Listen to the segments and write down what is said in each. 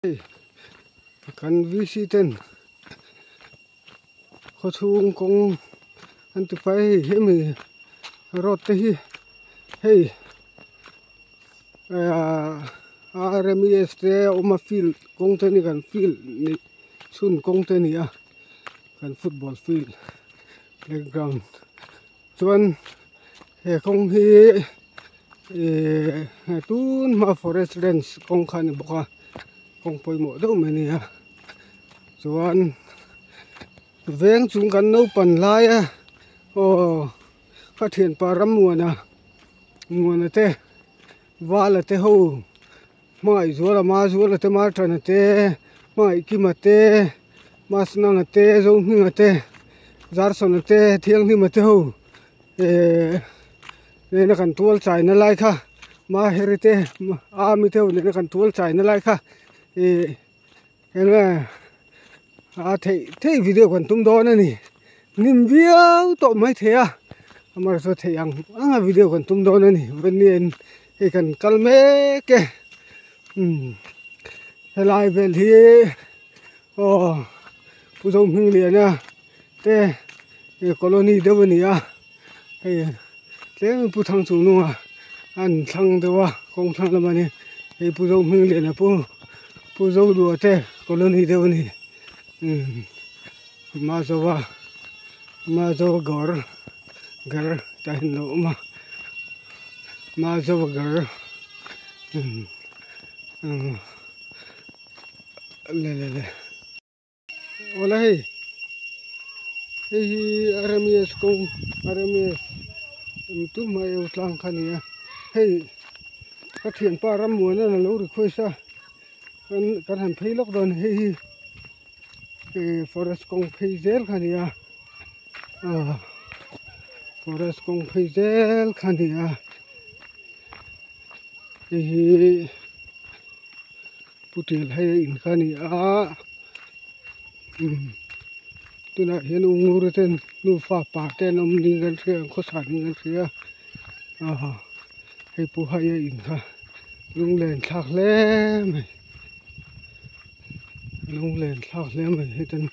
Hei kan VC ten khawchhung kawng an ti fai hei hemi road te hi hei ahh RMES te a awm a field kawng te a ni kan field nih chhun kawng te a ni a kan football field playground chuan he kawng hi ihh tun hma forest ranch kawng kha a ni bawk a kawng pawimawh deuh mai a ni a chuan veng chung kan naupan lai a aw ka thianpa Rammuana Muana te Vala te ho hmangaih zuala ma zuala te Martana te hmangaih kima te Masnanga te Zohminga te Zarsona te Thianghlima te ho ehh nena kan tual chaina lai kha Maheri te Ami te ho nena kan tual chaina lai kha ihh enge a theih theih video kan tum dawn a ni hnim viau tawh maithei a amaherawhchu theih ang ang a video kan tum dawn a ni vawin hei kan kal mek e umm helai vel hi aw Pu Zohmingliana te colony deuh a ni a hei tlem in Pu Thangchungnunga an thlang deuh a kawng thlang lamah a ni hei Pu Zohmingliana Pu Pu Zodua te colony deuh a ni umm Mazoa Mazoa gawr gar tah hian a lo awm a Mazoa gar umm umm le le le. Awle hei hei hi RMS kawng RMS tum hma eu tlang kha a ni a hei ka thianpa Rammuana a lo request a kan kan han phei lawk dawn hei hi ih forest kawng phei zel kha a ni a ah forest kawng phei zel kha a ni a hei hi. Putial hei a in kha a ni a umm tunah hian ungur ten nufa pa te an awm ding kan hria ang khawsa ding kan hria a hei pawh hei a in kha lunglen thlak hle mai lunglen thlak hle mai hetiang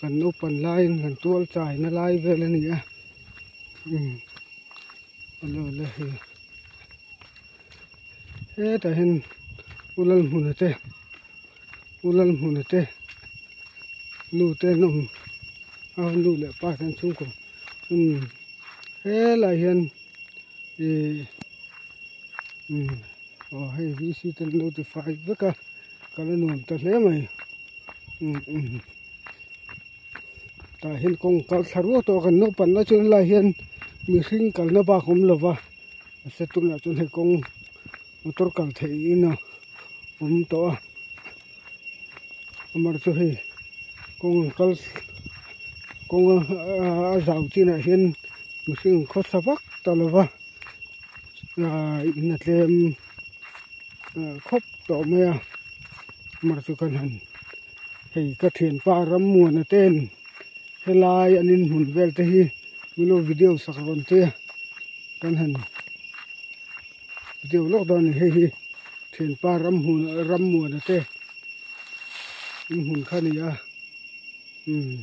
kan naupan laiin kan tual chaina lai vel a ni a umm a lo la hei. Hetah hian u Lalhmuna te u Lalhmuna te nu te an awm a nu leh pa te an chhungkaw umm helaiah hian ihh umm aw hei VC te an lo ti fai vek a kal a nuam ta hle mai umm umm tah hian kawng kal thla ruak tawh a kan naupang lai chuan helaiah hian mihring kalna bak a awm lo va. Mahse tunah chuan hei kawng motor kal theih in a awm tawh a amaherawhchu chu hei kawng an kal kawng a zau chinah hian mihring an khawsa vak ta lo va ah in a tlem khawp tawh mai a amaherawhchu chu kan han hei ka thianpa Rammuana ten helai an inhmun vel te hi min lo video sak rawn te kan han video lawk dawn a ni hei hi thianpa ramhmun rammuana te inhmun kha a ni a umm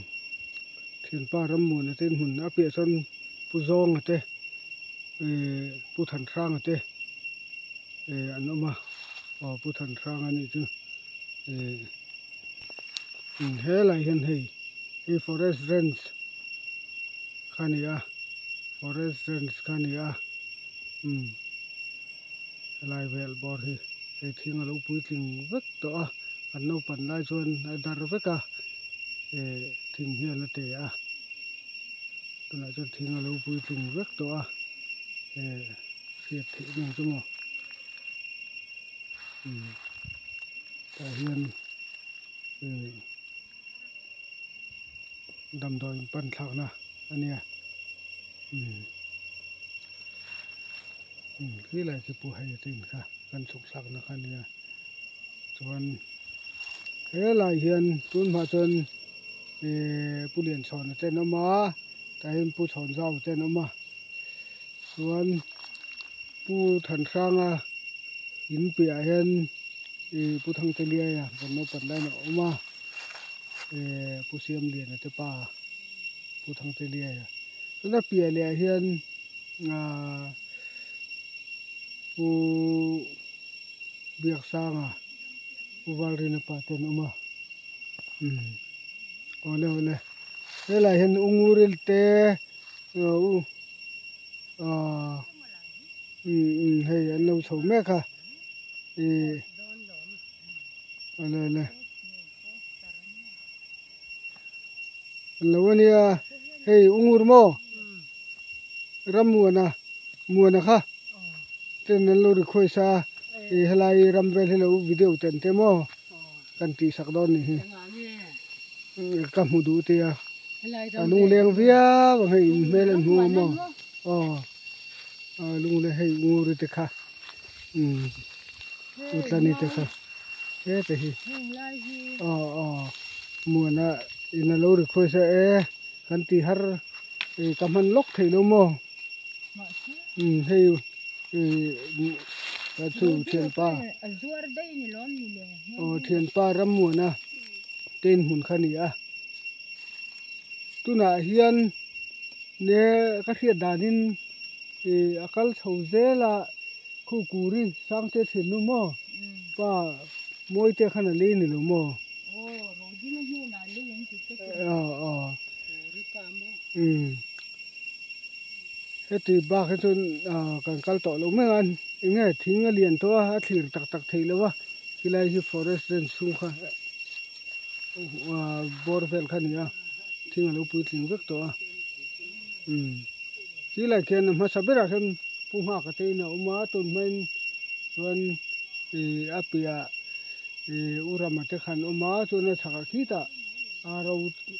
thianpa rammuana te inhmun a piah chuan pu zawnga te ehh pu thanhranga te ehh an awm a aw pu thanhranga anih chu ehh helai hian hei hei forest ranch kha a ni a forest ranch kha a ni a umm helai vel bawr hi hei thing a lo puitling vek tawh a kan naupan lai chuan a dar vek a eh thing hian a te a tunah chuan thing a lo puitling vek tawh a eh hriat theih nen chu maw umm tah hian eh. Damdawi in pan thlakna a nia umm umm khi lai khi pawh hei te in kha kan chhuk thlakna kha a nia chuan helai hian tun hma chuan ehh pu Lianchhawna te an awm a tah hian pu Chhawnzau te an awm a chuan pu Thanhranga in piahah hian. Ih Pu Thangteliaia kan naupan laiin a awm a, eh Pu Siamliana te pa Pu Thangteliaia. Chuan a piah leh ah hian ah Pu Biaksanga Pu Valrina pa te an awm a, umm awle awle helaiah hian U Nguril te u ah umm umm hei an lo chho mek a. Ih awle awle an lo ania hei ungur maw ram muana muana kha ten an lo request a ih helai ram vel hi lo video ten te maw kan tih sak dawn ni hi ka hmu duh tia a lungleng viau ang hei in hmel an hmu ang maw aw lungleng hei ungur te kha. Umm utlani te kha heta hi aw aw muana in alo request a e kan ti har ih ka hman lawk theih lo maw umm hei ih ka chu thianpa aw thianpa ram muana te inhmun kha a ni a tunah hian ne ka hriat danin. Ih a kal chho zel a khu kuri sang te thin nu maw pa mawi te khan a lei ni lo maw aw aw umm heti bak hi chuan ah kan kal tawh lo mek a enge thing a lian tawh a a thlir tak tak theih lo a helai hi forest range chhung kha ah bawr vel kha a ni a thing a lo puitling vek tawh a umm. Tilai khian a hmasa berah khian Pu Nghaka te in a awm a, tun hmain chuan ih a piah ih U Rama te khan awm a, chuan a chhakah khitah a ro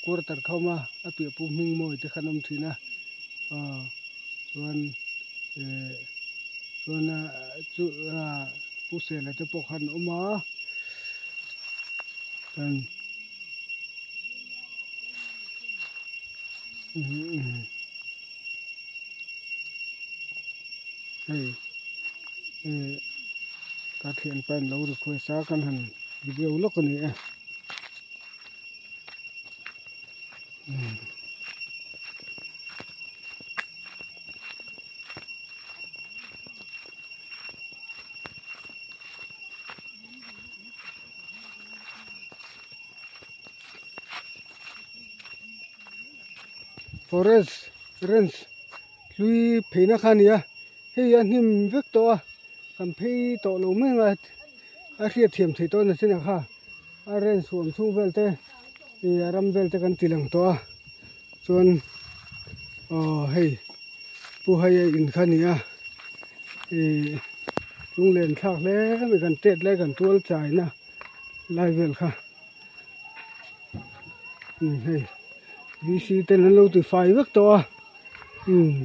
quarter kha awm a, a piah Pu Hmingmawi te khan awm thin a, aw chuan ih chuan a chu ah Pu Sela te pawh khan awm a, chuan. Hei eh ka thianpa in lo request a kan han video lawk a ni e. Forest range hlui pheina kha a ni a hei a hnim vek tawh a kan phei tawh lo mai ang a a hriat thiam theih tawh na chin ah kha a range huam chhung vel te ih a ram vel te kan ti lang tawh a chuan aw hei Pu Haia in kha a ni a ih lunglen thlak hle mai kan tet lai kan tual chaina lai vel kha umm hei VC ten an lo ti fai vek tawh a umm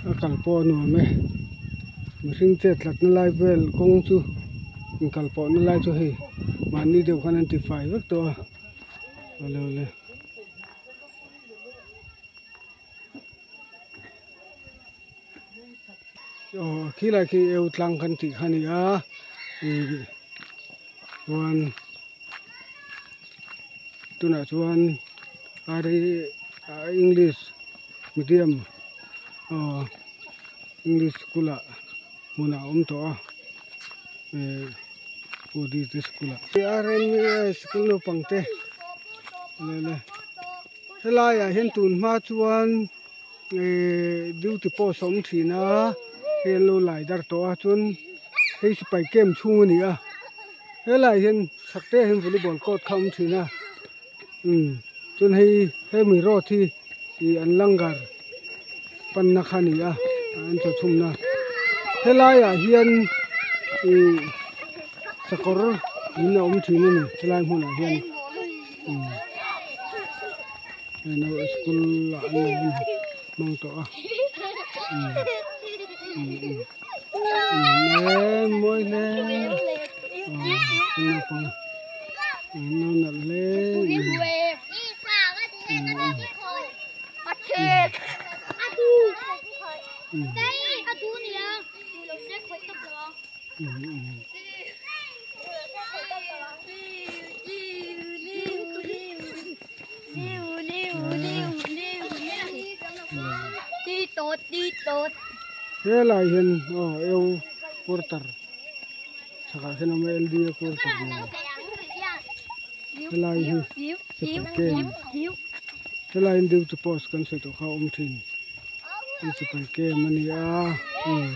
a kal pawh a nuam e mihring chet tlatna lai vel kawng chu inkal pawhna lai chu hei mahni deuh khan an ti fai vek tawh a awle awle. Aw khilai khi eu tlang kan tih kha a ni a ih chuan tunah chuan english medium aw english school ah hmunah a awm tawh a ih udi te school ah. School naupang te leh. Helaiah hian tun hma chuan ehh duty post a awm thin a hei an lo lai dar tawh a chuan hei sipai camp chhung a ni a helaiah hian chhak te ah hian volleyball court kha a awm thin a umm chuan hei hemi road hi ih an langar panna kha a ni a an chawchhumna helaiah hian ih sakawr in a awm thin a ni helai hmunah hian. Hei school ah an lo hmang tawh a mawi hle naupang an lo nalh hle Helai hian aw eu quarter chhakah hian a awm a LDA quarter ni awm helai hi sipai camp helai hian duty post kan sawi tawh kha a awm thin hei sipai camp a ni a umm.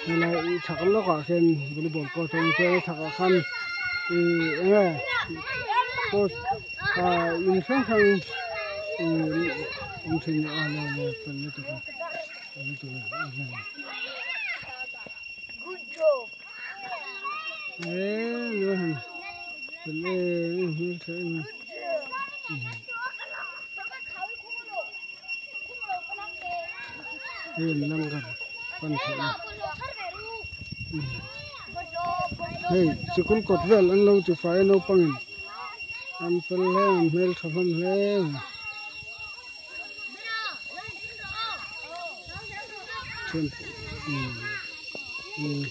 Helai chhak lawkah khian volleyball court a awm chuan a chhakah khan ih eng nge court ah in hrang hrang ih awm thin a le le fel lutuk a fel lutuk a e han fel em em hmeltha em em. Hei an langar pan theih a hei sikul kawt vel an lo ti fai a naupangin an fel hle an hmel tha hlawm hle then umm umm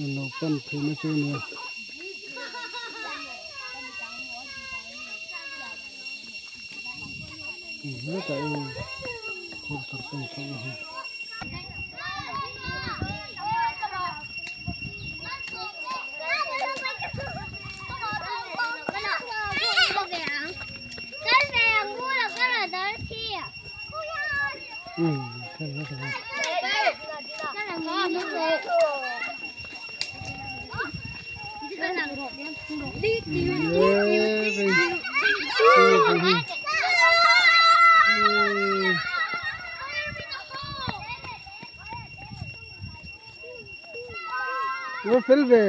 an lo pan phei na chu a nia. Hetah hian quarter pan chhoh na hi. Va fel ve.